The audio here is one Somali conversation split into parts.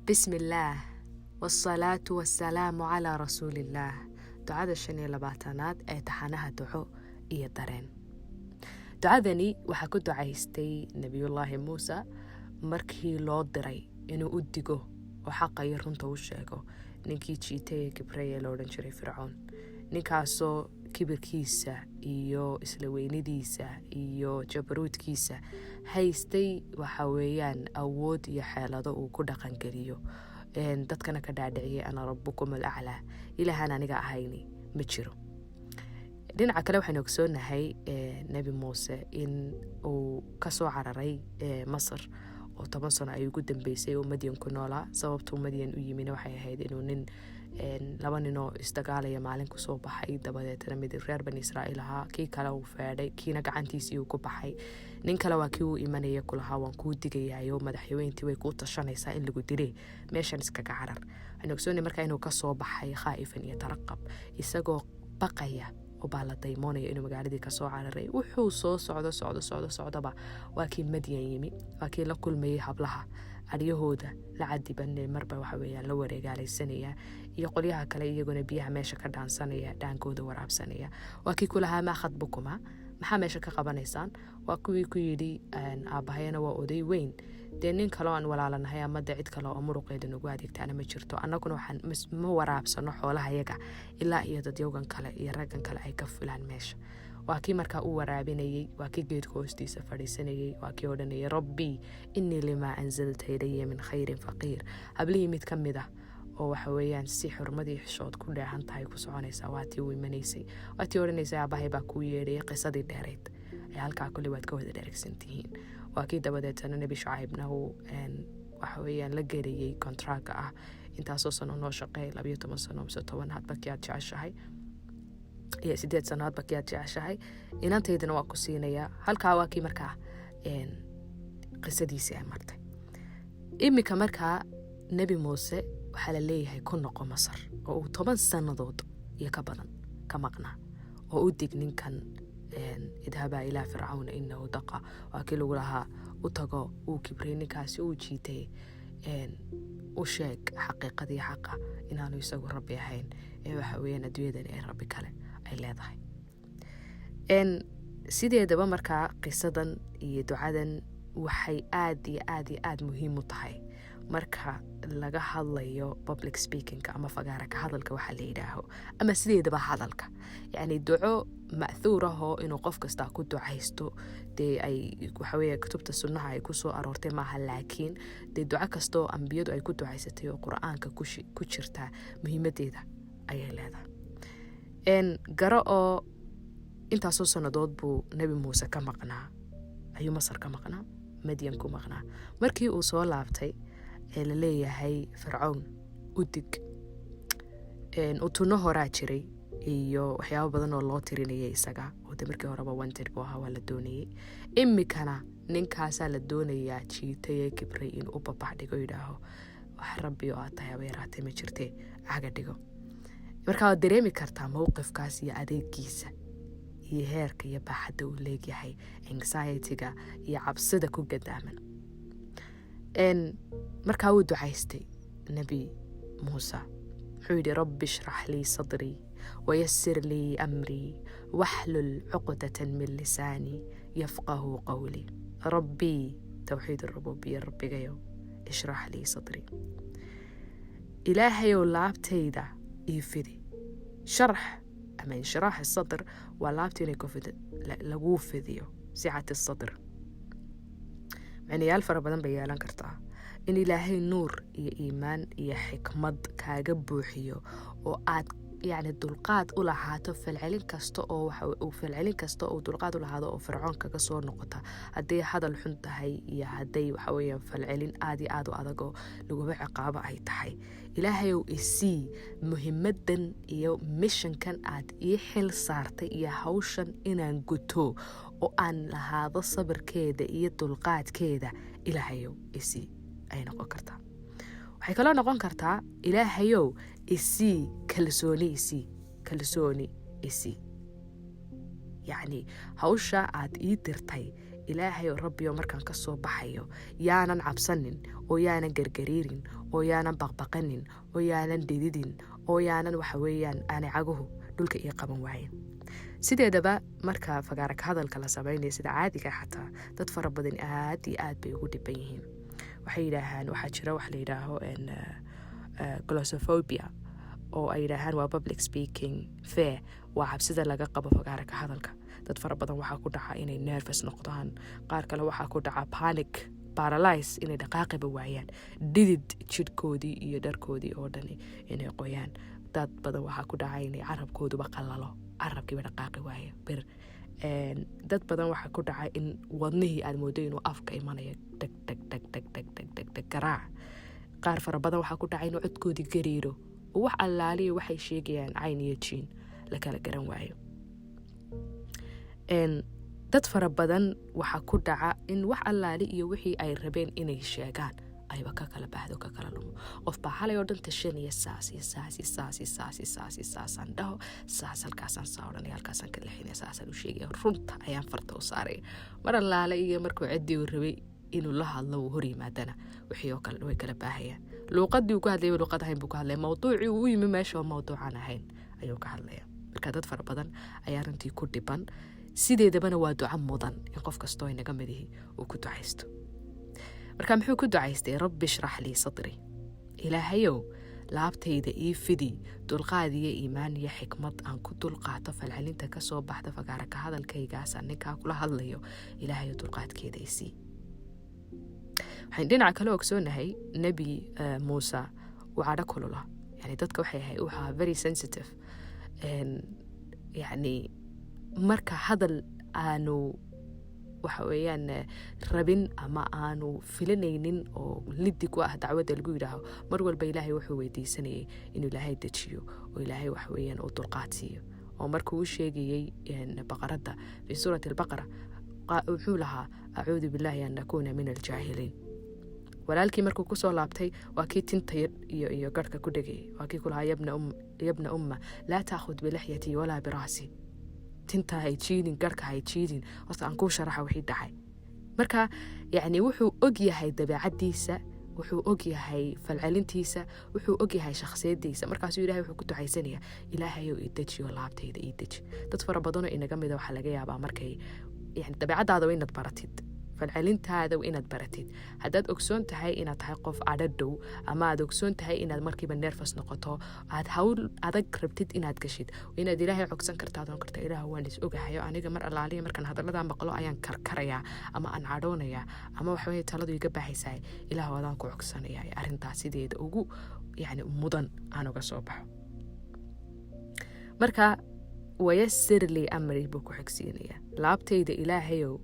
Bismillaah wsalaatu wasalaamu calaa rasuuliillaah. Ducada 25aad ee taxanaha Duco iyo Dareen. Ducadani waxaa ku ducaystay Nebiyullaahi Muuse markii loo diray inuu u digo oo xaqa iyo runta u sheego ninkii jiitay ee kibrey ee la odhan jiray Fircoon, ninkaasoo kibirkiisa iyo isla weynadiisa iyo jabaruudkiisa haystay, waxa weeyaan, awood iyo xeelado uu ku dhaqangeliyo, dadkana ka dhaadhiciyay "ana rabbukum alaclaa", ilaahaan aniga ahayni ma jiro. Dhinaca kale, waxaynu ogsoonahay Nebi Muuse in uu kasoo cararay Masar oo 10 sano ay ugu dambeysay oo Madyan ku noolaa. Sababtuu Madyan u yimina waxay ahayd inuu nin, laba ninoo isdagaalaya maalin kusoo baxay, dabadeetna mid reer Bani Israa'iil ahaa, kii kale uu feedhay, kiina gacantiisii uu ku baxay. Nin kale waa kii uu imanaya kulahaa, "Waan kuu digayayo, madaxweyntii way kuu tashanaysaa in lagu dilay, meeshan iskaga carar." Waxaynu ogsoonay markaa inuu kasoo baxay khaa'ifan iyo taraqab, isagoo baqaya oo baa la daymoonaya inuu magaaladii kasoo cararay. Wuxuu soo socdo, socdo, socdo, socdoba, waa kii Madyan yimi, waa kii la kulmayay hablaha aryahooda la cadiban marba, waxa weeyaan, la wareegaalaysanaya, iyo qolyaha kale iyaguna biyaha meesha ka dhaansanaya, dhaankooda waraabsanaya. Waa kii kulahaa, "Maa khadbukuma?" Maxaa meesha ka qabanaysaan? Waa kuwii ku yidhi, "Aabahayana waa oday weyn, dee nin kaleo aan walaalanahay ama de cid kale oo muruqeeda nagu adeegtaana ma jirto, annaguna waxaan ma waraabsano xoolahayaga ilaa iyo dadyowgan kale iyo raggan kale ay ka fulaan meesha." Waa kii markaa u waraabinayey, waa kii geedka hoostiisa fadhiisanayey, waa kii odhanayay, "Rabbii innii limaa anzalta ilaya min khayrin faqiir." Hablihii mid ka mid ah oo, waxa weeyaan, si xurmadii xishood ku dheehan tahay ku soconaysaa waa tii u imanaysay, waa tii odhanaysay, "Aabahay baa kuu yeedhayay." Qisadii dheerayd ee halkaa kulli waad ka wada dheregsantihiin. Waa kii dabadeetana Nebi Shucaybna uu, waxa weeyaan, la geliyey contractka ah intaasoo sano noo shaqeey, 12 sano mise 10, hadba kii aad jeceshahay, iyo 8 sano, hadba kii aad jeceshahay, inantaydana waa ku siinayaa. Halkaa waa kii markaa qisadiisii ay martay. Iminka markaa Nebi Muuse waxaa la leeyahay, ku noqo Masar oo uu 10 sannadood iyo ka badan ka maqnaa oo u dig ninkan. "Idhabaa ilaa Fircawna inahu daqa." Waa kii lagu lahaa, u tago, uu kibray ninkaasi, uu jiitay, u sheeg xaqiiqadii xaqa inaanu isagu rabbi ahayn ee, waxa weeyaan, adduunyadani ay rabbi kale ay leedahay. Sideedaba markaa qisadan iyo ducadan waxay aad iyo aad iyo aad muhiim u tahay marka laga hadlayo public speakingka ama fagaara ka hadalka waxaa la yidhaaho, ama sideedaba hadalka. Yacni duco ma'thuur ahoo inuu qof kastaa ku ducaysto dee ay, waxaweeye, kutubta sunnaha ay kusoo aroortay maaha, laakiin dee duco kastoo ambiyadu ay ku ducaysatay oo Qur-aanka ku jirtaa muhiimadeeda ayay leedahay. Garo oo intaasoo sannadood buu Nebi Muuse ka maqnaa, ayuu Masar ka maqnaa, Madyan ku maqnaa. Markii uu soo laabtay ee la leeyahay, "Fircown u dig," utuno horaa jiray iyo waxyaabo badan oo loo tirinayay isaga, oo de markii horeba wanted buu ahaa, waa la doonayay. Imikana ninkaasaa la doonayaa jiitayee kibray inuu u babax dhigo, yidhaaho, "Wax rabbi oo aad tahay haba yaraatee ma jirtee, caga dhigo." Marka waad dareemi kartaa mowqifkaas iyo adeegiisa iyo heerka iyo baaxadda uu leegyahay, anxietyga iyo cabsida ku gadaaman. Markaa wuu ducaystay Nebi Muuse. Muxuu yidhi? "Rabbi ishrax lii sadrii wayasir lii amrii waxlul cuqdatan min lisaanii yafqahu qowlii." Rabbii, towxiid arububiya, rabbigayow, ishrax lii sadrii, Ilaahayow laabtayda ii fidi. Sharx ama inshiraax sadr waa laabta inay laguu fidiyo, sicat sadr. Macnayaal fara badan bay yeelan kartaa: in Ilaahay nuur iyo iimaan iyo xikmad kaaga buuxiyo oo aad, yacni, dulqaad u lahaato falcelin kasta oo falcelin kasta oo dulqaad u lahaado oo Fircoon kaga soo noqota, hadday hadal xun tahay iyo hadday, waxa weeyaan, falcelin aad iyo aad u adagoo laguma ciqaabo ay tahay. Ilaahayow, isii muhimadan iyo missionkan aad ii xil saartay iyo hawshan inaan guto oo aan lahaado sabirkeeda iyo dulqaadkeeda, Ilaahayow isii, ay noqon kartaa. Waxay kaloo noqon kartaa, Ilaahayow isii kalsooni, isii kalsooni, isii, yacni hawsha aad ii dirtay. Ilaahay oo Rabbiyo, markaan ka soo baxayo yaanan cabsanin oo yaanan gargariirin oo yaanan baqbaqanin oo yaanan dhididin oo yaanan, waxa weeyaan, aanay caguhu dhulka ii qaban waayin. Sideedaba marka fagaara ka hadalka la sameynaya, sida caadiga, xataa dad fara badan aad iyo aad bay ugu dhiban yihiin. Waxay yidhaahaan waxaa jira wax la yidhaaho glossophobia, oo ay yidhaahaan waa public speaking fear, waa cabsida laga qabo fagaara ka hadalka. Dad fara badan waxaa ku dhaca inay nervous noqdaan. Qaar kale waxaa ku dhaca panic, paralyze, inay dhaqaaqiba waayaan, dhidid jidhkoodii iyo dharkoodii oo dhani inay qoyaan. Dad badan waxaa ku dhaca inay carabkooduba qalalo, carabkiiba dhaqaaqi waayo bir. Dad badan waxaa ku dhaca in wadnihii aad moodo inuu afka imanayo, dheg dheg dheg dheg dheg dheg dheg dheg garaac. Qaar fara badan waxaa ku dhaca inuu codkoodii gariiro oo wax allaaliya waxay sheegayaan cayn iyo jiin la kala garan waayo. Dad fara badan waxaa ku dhaca in wax allaali iyo wixii ay rabeen inay sheegaan ayba ka kala baahdo, ka kala lumo. Qof baa xalay oo dhan tashanaya: saas iyo saas iyo saas iyo saas iyo saas iyo saasaan dhaho, saas halkaasaan saa odhanaya, halkaasaan ka lexinaya, saasaan u sheegaya, runta ayaan farta u saaraya. Mar allaale iyo markuu ciddii uu rabay inuu la hadlo uu hor yimaadana, wixii oo kale way kala baahayaan. Luuqadii uu ku hadlayay luuqad ahayn buu ku hadlaya, mawduucii uu u yimi meesha oo mawduucan ahayn ayuu ka hadlaya. Marka dad fara badan ayaa runtii ku dhiban. Sideedabana waa duco mudan in qof kastoo inaga midihi uu ku ducaysto. Marka muxuu ku ducaystay? رب اشرح لي صدري. Ilaahayow, laabtayda ii fidi, dulqaad iyo iimaan iyo xikmad aan ku dulqaato falcelinta kasoo baxda fagaara ka hadalkaygaasaan ninkaa kula hadlayo. Ilaahayow, dulqaadkeeda isii. Waxaan dhinaca kale ogsoonahay Nebi Muuse uu cadho kulula, yani dadka waxay ahay wuxuu very sensitive. Yani marka hadal aanu, waxa weeyaan, rabin ama aanu filanaynin oo lidi ku ah dacwadda lagu yidhaaho, mar walba Ilaahay wuxuu weydiisanayay inuu Ilaahay dejiyo oo Ilaahay, waxa weeyaan, uu dulqaad siiyo. Oo markuu u sheegayey baqaradda في سورة البقرة, wuxuu lahaa: أعوذ بالله أن أكون من الجاهلين. Walaalkii markuu kusoo laabtay, waa kii tinta iyo garhka ku dhegayay, waa kii kulahaa: يا ابن أم لا تأخذ بلحيتي ولا برأسي. Tinta hay jiidin, garhka hay jiidin, horta aan kuu sharaxa wixii dhacay. Marka yacni wuxuu og yahay dabeecaddiisa, wuxuu og yahay falcelintiisa, wuxuu og yahay shakhsiyadiisa. Markaasuu Ilahay wuxuu ku ducaysanayaa: Ilaahayow, ii dejiyo, laabtayda ii deji. Dad fara badanoo inaga mida waxaa laga yaabaa markay, yani, dabeecaddaada waa inaad baratid, falcelintaada waa inaad baratid. Haddaad ogsoon tahay inaad tahay qof cadho dhow, ama aad ogsoon tahay inaad markiiba nervous noqoto, aad hawl adag rabtid inaad gashid, inaad Ilaahay cogsan karta, aad oon karta: Ilaah, waan is ogahayo, aniga mar allaaliya markaan hadallada maqlo ayaan karkarayaa ama aan cadhoonayaa ama waxaweye taladu iga baxaysaa. Ilaah, adaan ku cogsanaya arrintaas sideeda ugu, yani, mudan aan uga soo baxo. Marka ويسر لي أمري buu ku xigsiinayaa. Laabtayda, Ilaahayow,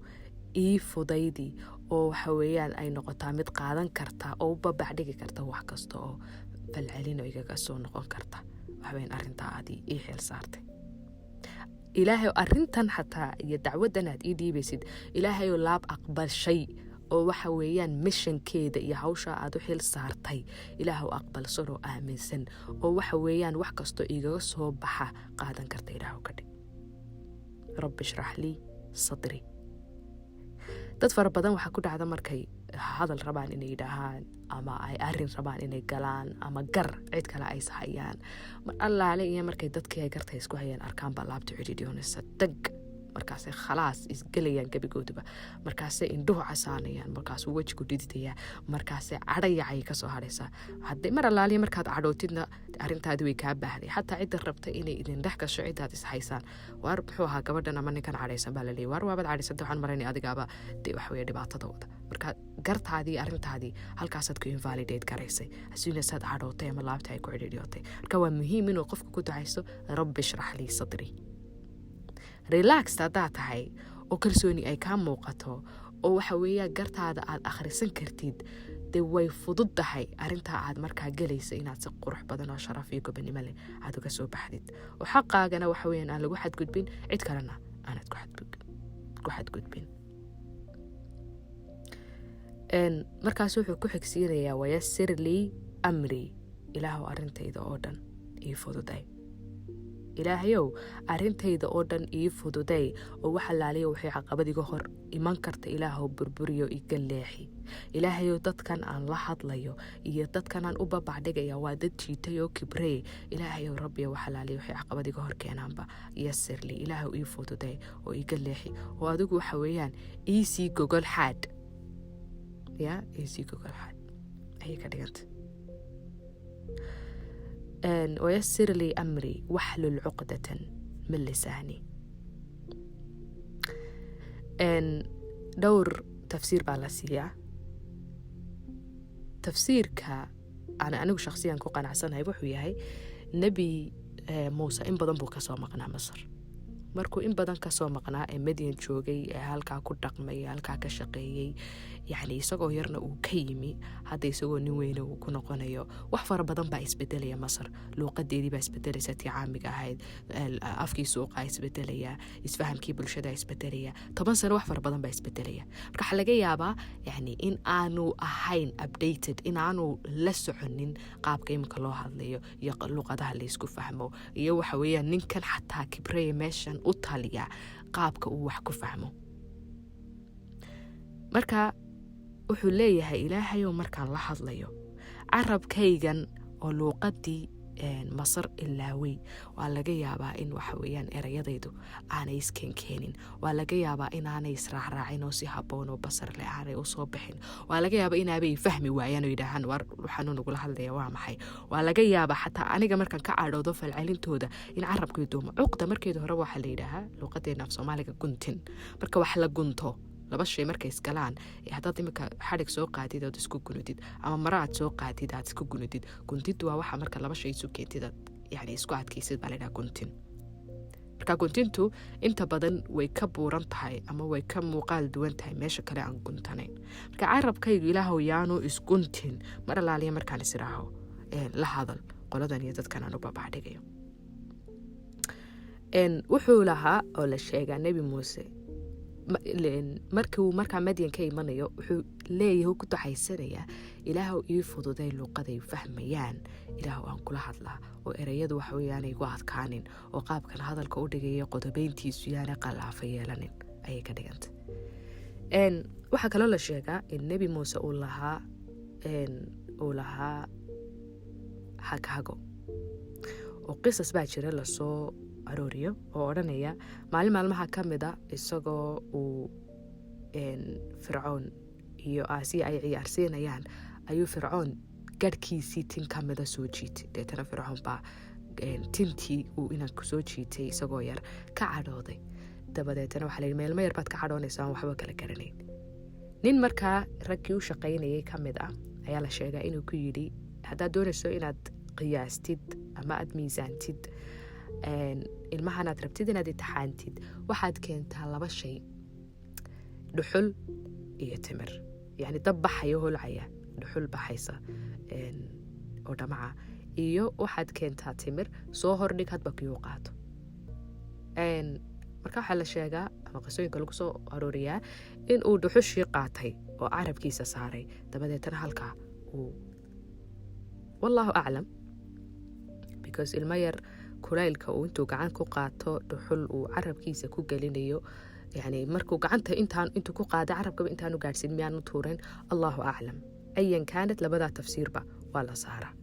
ii fudaydi oo waxa weeyaan ay noqotaa mid qaadan karta oo u babax dhigi karta wax kasta oo falcelino igaga soo noqon karta, waxaweyan, arrintaa aad ii xil saartay. Ilaahayow, arrintan xataa iyo dacwaddan aad ii dhiibaysid, Ilaahayow, laab aqbalshay oo, waxa weeyaan, mishankeeda iyo hawsha aad u xil saartay, Ilaahw, aqbalsan oo aaminsan oo, waxa weeyaan, wax kastoo igaga soo baxa qaadan karta, Ilaahw, ka dhig. رب اشرح لي صدري. Dad fara badan waxaa ku dhacda markay hadal rabaan inay yidhaahaan ama ay arin rabaan inay galaan ama gar cid kale ay hayaan, mar allaale iyo markay dadkii ay garta isku hayaan arkaan baa laabta cidhiidhiyoonaysa dag. Markaasay khalaas isgelayaan gebigooduba, markaasay indhuhu casaanayaan, markaasuu wejigu dhididayaa, markaasay cadhayacay kasoo hadhaysaa. Hadday mar allaaliya markaad cadhootidna, arrintaadi way kaa baahday. Xataa cidda rabta inay idin dhex gasho ciddaad is haysaan, waar muxuu ahaa gabadhan ama ninkan cadhaysan, baa laleeyay. Waar waabaad cadhaysanta, waxaan maraynay adigaaba dee, waxa weeye, dhibaatada wada. Marka gartaadii, arrintaadii halkaasaad ku invalidate garaysay asuunasaad cadhootay ama laabta ay ku cidhiidhiyootay. Marka waa muhiim inuu qofku ku ducaysto: رب اشرح لي صدري. Relaxed haddaad tahay oo kalsooni ay kaa muuqato oo, waxa weeyaa, gartaada aad akhrisan kartid, dee way fudud tahay arrintaa aad markaa gelaysa inaad si qurux badan oo sharaf iyo gobonimo leh aad uga soo baxdid, oo xaqaagana, waxa weeyaan, aan lagu xadgudbin, cid kalena aanad ku xadgudbin. Markaas wuxuu ku xigsiinayaa: ويسر لي أمري. Ilaahu, arrintayda oo dhan ii fududay. Ilaahayow, arrintayda oo dhan ii fududay, oo wax allaaliya waxay caqabad iga hor iman karta, Ilaahow, burburiyo, iga leexi. Ilaahayow, dadkan aan la hadlayo iyo dadkan aan u babacdhigaya waa dad jiitay oo kibrey. Ilaahayow, Rabbiya, wax allaaliya waxay caqabad iga hor keenaanba yasir lii, Ilaahow, ii fududay oo iga leexi, oo adigu waxa weeyaan iisii gogol xaadh ya, iisii gogol xaadh ayay ka dhiganta. ويسر لي أمري واحلل عقدة من لساني. Dhowr tafsiir baa la siiyaa. Tafsiirka aan anigu shakhsiyan ku qanacsanahay wuxuu yahay, Nebi Muuse in badan buu kasoo maqnaa Masar. Markuu in badan kasoo maqnaa ee Madyan joogay, ee halkaa ku dhaqmay, ee halkaa ka shaqeeyey, yacni isagoo yarna uu ka yimi, hadda isagoo nin weyne uu ku noqonayo, wax fara badan baa isbedelaya. Masar luuqadeedii baa isbedelaysa, tii caamiga ahayd, afkii suuqaa isbedelaya, isfahamkii bulshada isbedelaya. 10 sano wax fara badan baa isbedelaya. Marka waxaa laga yaabaa yani in aanu ahayn updated, in aanu la soconin qaabka iminka loo hadlayo iyo luuqadaha laysku fahmo, iyo waxa weeyaan ninkan xataa kibraya meeshan u taliya qaabka uu wax ku fahmo. Marka wuxuu leeyahay, Ilaahayow, markaan la hadlayo, carabkaygan oo luuqadii Masar ilaawey, waa laga yaabaa in waxa weeyaan erayadaydu aanay iskeenkeenin, waa laga yaabaa inaanay israacraacin oo si habboon oo basar leh aanay usoo bixin, waa laga yaabaa inaabay fahmi waayaan oo yidhaahaan, "War, waxaanu nagula hadlaya waa maxay?" Waa laga yaabaa xataa aniga markaan ka cadhoodo falcelintooda in carabkii duumo. Cuqda markeeda hore waxaa la yidhaahaa luuqadeena Af Soomaaliga guntin. Marka wax la gunto, laba shay markay isgalaan, haddaad iminka xadhig soo qaadid ood isku gunudid, ama mara aad soo qaadid aad isku gunudid, guntid waa waxa marka laba shay isu keentid aad yani isku adkaysid baa la yidhaha guntin. Marka guntintu inta badan way ka buuran tahay ama way ka muuqaal duwan tahay meesha kale aan guntanayn. Marka carabkaygu, Ilaahow, yaanu isguntin mar alaaliya markaan isiraaho la hadal qoladan iyo dadkan aan u babacdhigayo. Wuxuu lahaa oo la sheegaa, Nebi Muuse markii uu markaa Madyan ka imanayo, wuxuu leeyahay, ku ducaysanayaa, "Ilaahow, ii fududay luuqaday fahmayaan, Ilaahow, aan kula hadlaa, oo ereyadu waxa weyaanay igu adkaanin, oo qaabkan hadalka u dhigaya qodobeyntiisu yaanay qalaafa yeelanin," ayay ka dhigantay. Waxaa kaloo la sheegaa in Nebi Muuse uu lahaa haghago, oo qisas baa jira lasoo arooriyo oo odhanaya maalin maalmaha ka mid a, isagoo uu Fircoon iyo Aasiya ay ciyaarsiinayaan, ayuu Fircoon garhkiisii tin ka mida soo jiitay. Deetana Fircoon baa tintii uu inanku soo jiitay isagoo yar ka cadhooday. Dabadeetana waxaa layihi, "Meelmo yar baad ka cadhoonaysa aan waxba kala garanayn." Nin markaa raggii u shaqaynayay ka mid ah ayaa la sheegaa inuu ku yidhi, "Haddaad doonayso inaad qiyaastid ama aad miisaantid ilmahanaad rabtid inaad imtixaantid, waxaad keentaa laba shay, dhuxul iyo timir," yacni dab baxayo, holcaya, dhuxul baxaysa oo dhamaca, "iyo waxaad keentaa timir, soo hordhig, hadba kiyuu qaato." Marka waxaa la sheegaa ama qisooyinka lagu soo arooriyaa in uu dhuxushii qaatay oo carabkiisa saaray, dabadeetana halkaa uu, wallaahu aclam, because ilmo yar kulaylka uu intuu gacan ku qaato dhuxul uu carabkiisa ku gelinayo, yani markuu gacanta intaan intuu ku qaada carabkaba intaanu gaadhsin miyaanu tuurin? Allahu aclam. Ayan kaanad, labadaa tafsiirba waa la saaraa.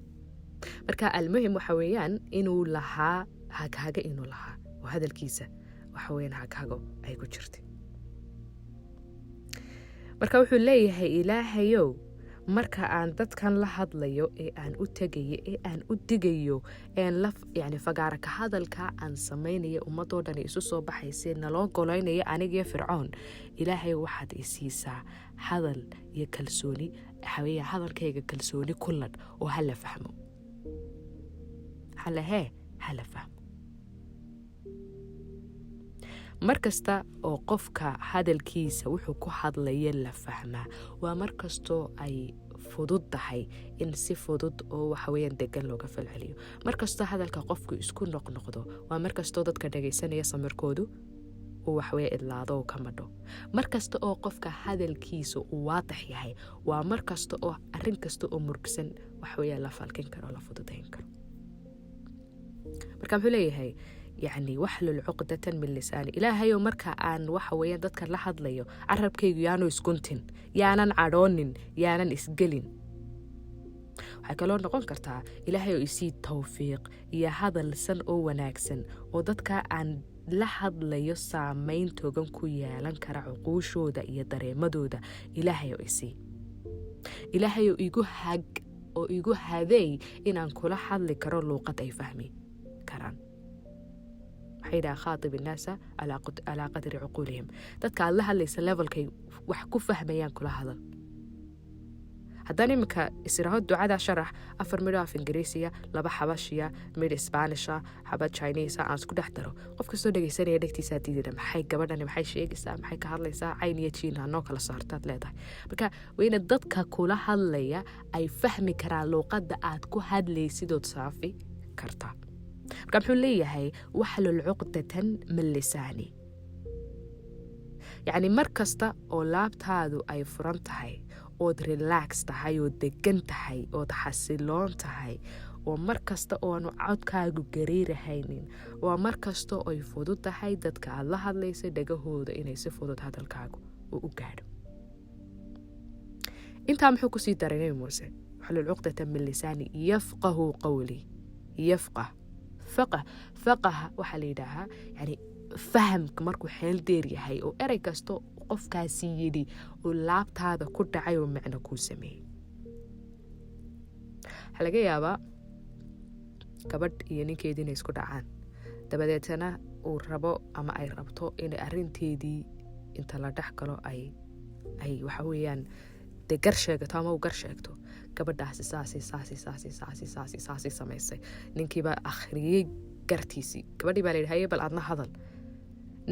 Marka almuhim waxa weeyaan inuu lahaa haghaga, inuu lahaa oo hadalkiisa waxa weyaan haghago ay ku jirtay. Marka wuxuu leeyahay, "Ilaahayow, marka aan dadkan la hadlayo ee aan u tegayo ee aan u digayo een la yani fagaara ka hadalka aan samaynayo, ummadoo dhan isu soo baxayse, naloo golaynaya anigiyo Fircoon, Ilaahay, waxaad isiisaa hadal iyo kalsooni, waxaweya hadalkayga kalsooni ku ladh oo hala fahmo, halahee hala fahmo." Mar kasta oo qofka hadalkiisa wuxuu ku hadlaya la fahmaa, waa mar kastoo ay fudud tahay in si fudud oo waxaweyaan degan looga falceliyo. Mar kastoo hadalka qofku isku noqnoqdo, waa mar kastoo dadka dhagaysanaya samirkoodu uu waxaweye idlaado oo ka madho. Mar kasta oo qofka hadalkiisa uu waadix yahay, waa mar kasta oo arrin kasta oo murugsan waxaweyaan la falkin karo, la fududayn karo. Marka muxuu leeyahay? Yacni واحلل عقدة من لساني. Ilaahayow, marka aan waxa weeyaan dadka la hadlayo, carabkaygu yaanu isguntin, yaanan cadhoonin, yaanan isgelin. Waxay kaloo noqon kartaa: Ilaahayow, isii tawfiiq iyo hadal san oo wanaagsan oo dadka aan la hadlayo saameyn togan ku yeelan kara cuquushooda iyo dareemadooda. Ilaahayow, isii. Ilaahayow, igu hag oo igu hadeey inaan kula hadli karo luuqad ay fahmi karaan. Waxay yidhaha: خاطب الناس على قدر عقولهم. Dadka aad la hadlaysa levelkay wax ku fahmayaan kula hadal. Haddaan iminka isiraho ducada sharax, afar midho af Ingiriisiya, laba Xabashiya, midh Isbaanisha, xabad Chinisa aan isku dhex daro, qof kastoo dhegeysanaya dhegtiisaa diidana: "Maxay gabadhani, maxay sheegaysaa? Maxay ka hadlaysaa? Cayn iyo jiin hanoo kala saartaad leedahay." Marka wayna dadka kula hadlaya ay fahmi karaan luuqadda aad ku hadlaysidood saafi kartaa. Marka muxuu leeyahay? واحلل عقدة من لساني. Yacni mar kasta oo laabtaadu ay furan tahay, ood relax tahay, ood degan tahay, ood xasiloon tahay, oo mar kasta oonu codkaagu gariirahaynin, waa mar kasta oy fudud tahay dadka aad la hadlaysa dhagahooda inay si fudud hadalkaagu uu u gaadho. Intaa muxuu kusii daray Nebi Muuse? واحلل عقدة من لساني يفقهوا قولي. يفقه, faqah, faqaha waxaa la yidhaahaa yani fahamka markuu xeel dheer yahay oo erey kasto qofkaasi yidhi oo laabtaada ku dhacay oo macno kuu sameeyey. Waxaa laga yaabaa gabadh iyo ninkeedii inay isku dhacaan, dabadeetana uu rabo ama ay rabto inay arinteedii inta la dhex galo ay waxa weeyaan dee gar sheegato ama uu gar sheegto. Gabadhaasi saasi saasi saasi saasi saasi saasi samaysay. Ninkiibaa akhriyey gartiisii. Gabadhii baa la yidhi: "Haye, bal aadna hadal."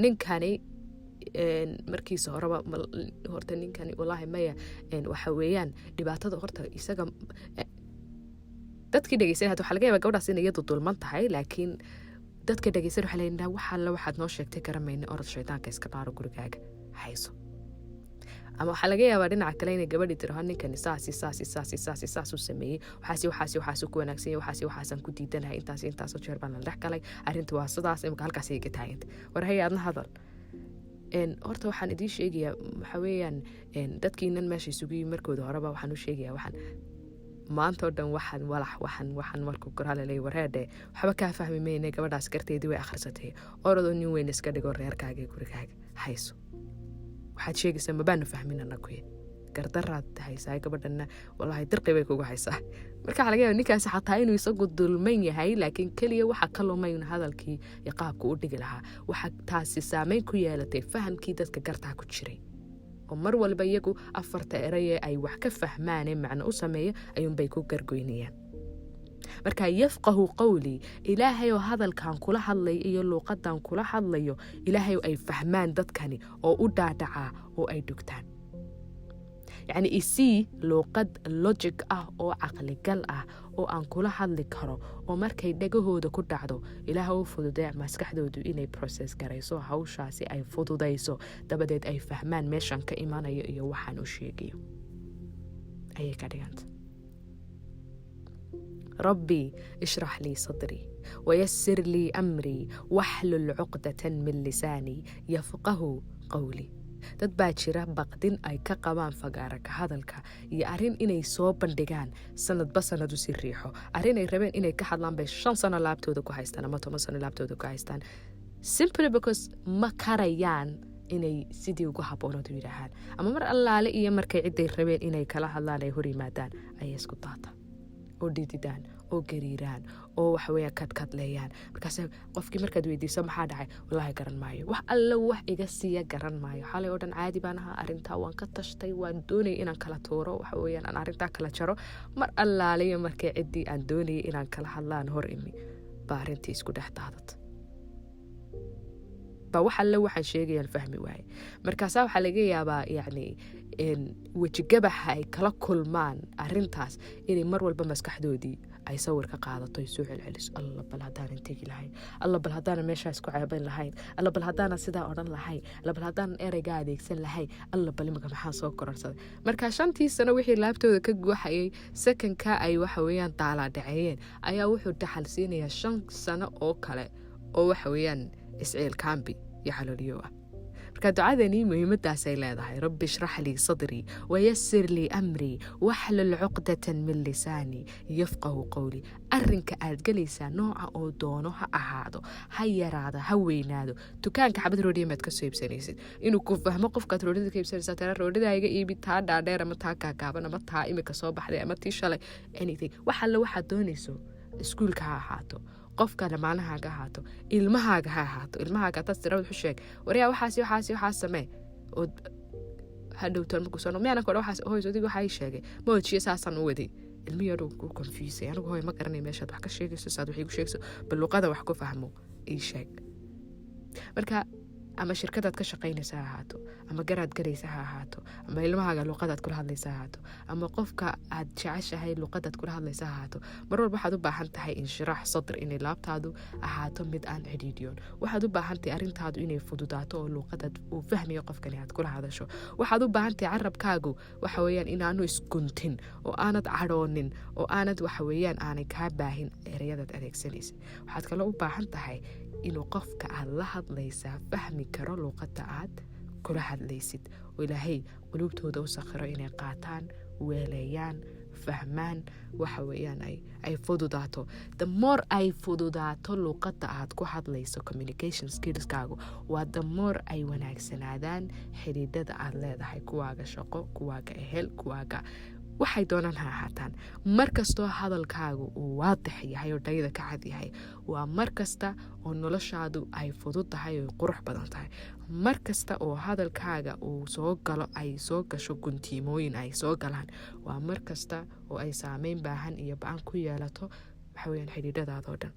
Ninkani markiisa horeba horta ninkani wallaahi maya, waxa weeyaan dhibaatada horta isaga. Dadkii dhegeysanay hada waxaa laga yaabaa gabadhaas inay iyadu dulman tahay, laakiin dadka dhegeysan waxaa leeyihin: "Wax alle waxaad noo sheegtay garamayna, orod shaydaanka iska dhaaro, gurigaaga hayso." Ama waxaa laga yaabaa dhinaca kale inay gabadhii tiraho: "Ninkani saasi saasi saasi saasi saasuu sameeyey, waxaasi waxaasi waxaasu ku wanaagsan yahay, waxaasi waxaasaan ku diidanahay, intaas intaasoo jeer baan la dhex galay, arrinta waa sidaas, imika halkaas iga taaganta." "War hay, aadna hadal." Horta waxaan idiin sheegayaa waxa weeyaan, dadkiinan meesha isugu yimi, markooda horeba waxaan u sheegayaa waxaan maanta oo dhan waxaan walax waxan waxan markuu goraa laleeyay: "Wareedhe, waxba kaa fahmi mayne, gabadhaas garteedii way akhrisatay, orodoo nin weyn iska dhigo, reerkaaga iyo gurigaaga hayso. Waxaad sheegaysaa mabaanu fahmin anakuye, gardaraad haysaa, gabadhana wallaahi dirqi bay kugu haysaa." Marka waxaa laga yaaba ninkaasi xataa inuu isagu dulman yahay, laakiin keliya waxa ka lumayn hadalkii iyo qaabka u dhigi lahaa. Waxa taasi saameyn ku yeelatay fahamkii dadka gartaa ku jiray, oo mar walba iyagu afarta erayee ay wax ka fahmaanee macno u sameeya ayuunbay ku gargoynayaan. Marka يفقهوا قولي, Ilaahayoo hadalkan kula hadlayo iyo luuqadan kula hadlayo, Ilaahayow, ay fahmaan dadkani oo u dhaadhacaa oo ay dhugtaan. Yacni isii luuqad logic ah oo caqligal ah oo aan kula hadli karo, oo markay dhagahooda ku dhacdo, Ilaah u fududee maskaxdoodu inay process garayso hawshaasi, ay fududayso, dabadeed ay fahmaan meeshan ka imanayo iyo waxaan u sheegayo, ayay ka dhiganta. ربي اشرح لي صدري ويسر لي أمري واحلل عقدة من لساني يفقهوا قولي. Dad baa jira baqdin ay ka qabaan fagaara ka hadalka iyo arrin inay soo bandhigaan sanadba sanad usii riixo. Arrin ay rabeen inay ka hadlaan bay 5 sano laabtooda ku haystaan ama 10 sano laabtooda ku haystaan, simply because ma karayaan inay sidii ugu haboonood u yidhaahaan. Ama mar allaale iyo markay cidday rabeen inay kala hadlaan ay hor yimaadaan, ayay isku daataan oo dhididaan oo gariiraan oo waxaweya kadkadleeyaan. Markaas qofkii markaad weydiiso: "Maxaa dhacay?" "Wallaahi garan maayo, wax alle wax iga siiya garan maayo. Xalay oo dhan caadi baan ahaa, arrintaa waan ka tashtay, waan doonayay inaan kala tuuro, waxa weeyaan aan arrintaa kala jaro. Mar allaaliyo markay ciddii aan doonayay inaan kala hadlaan hor imi baa arrintii isku dhex daadat, ba wax alle waxaan sheegayaan fahmi waaye." Markaasaa waxaa laga yaabaa yacni wejigabaxa ay kala kulmaan arrintaas inay mar walba maskaxdoodii ay sawir ka qaadato, ay soo celceliso: "Alla, bal haddaanan tegi lahayn. Alla, bal haddaanan meeshaas ku ceeban lahayn. Alla, bal haddaanan sidaa odhan lahayn. Alla, bal haddaanan ereygaa adeegsan lahayn. Alla, bal imika maxaan soo kororsaday?" Marka 5-tii sano wixii laabtooda ka guuxayay, sakanka ay waxa weeyaan daalaa dhaceeyeen, ayaa wuxuu dhaxal siinayaa 5 sano oo kale. Oo waxa weeyaan isciilkaambi iyo xalooliyo ah. Marka ducadani muhiimadaasay leedahay: رب اشرح لي صدري ويسر لي أمري واحلل عقدة من لساني يفقهوا قولي. Arrinka aad gelaysaa nooca oo doono ha ahaado, ha yaraado, ha weynaado, dukaanka xabad roodhiya maad kasoo iibsanaysid, inuu ku fahmo qofkaad roodhida ka iibsanaysaa, tara roodhida iga iibi, taa dhaadheer ama taa kaakaaban ama taa imika soo baxday ama tii shalay, anything, wax alle waxaad doonayso, iskuulka ha ahaato, qofka lamaanahaaga ahaato, ilmahaaga ha ahaato. Ilmahaaga hadaad tirawd wuxu sheeg, waryaa, waxaas, waxaas, waxaas samee, ood hadhowtaan markuu soo miyaanan kodha, waxaas hoys adiga waxaa ii sheegay ma ojiye, saasaan u waday. Ilmihii odhow ku confusay: "Anigu, hooy, ma garanay meeshaad wax ka sheegayso, saad wax iigu sheegayso, bal luqada wax ku fahmo ii sheeg." Marka ama shirkadaad ka shaqaynaysa ha ahaato, ama garaad galaysa ha ahaato, ama ilmahaaga luqadaad kula hadlaysa ha ahaato, ama qofka aad jeceshahay luqadaad kula hadlaysa ha ahaato, mar walba waxaad u baahan tahay inshiraax sadr, inay laabtaadu ahaato mid aan cidhiidhiyoon. Waxaad u baahan tahay arrintaadu inay fududaato oo luqadaad uu fahmayo qofkani aad kula hadasho. Waxaad u baahan tahay carabkaagu waxa weeyaan inaanu isguntin oo aanad cadhoonin oo aanad waxa weeyaan aanay kaa baahin ereyadaad adeegsanaysa. Waxaad kaloo u baahan tahay inuu qofka aad la hadlaysaa fahmi karo luuqadda aad kula hadlaysid, oo Ilaahay quluubtooda u sakhiro inay qaataan, weeleeyaan, fahmaan, waxa weeyaan ay fududaato. The more ay fududaato luuqadda aad ku hadlayso, communication skillskaagu waa the more ay wanaagsanaadaan xidhiidhada aad leedahay, kuwaaga shaqo, kuwaaga ehel, kuwaaga waxay doonaan ha ahaataan. Mar kastoo hadalkaagu uu waadix yahay oo dhayda ka cad yahay, waa mar kasta oo noloshaadu ay fudud tahay oo qurux badan tahay. Mar kasta oo hadalkaaga uu soo galo, ay soo gasho guntiimooyin ay soo galaan, waa mar kasta oo ay saameyn baahan iyo ba-an ku yeelato waxa weyaan xidhiidhadaadoo dhan.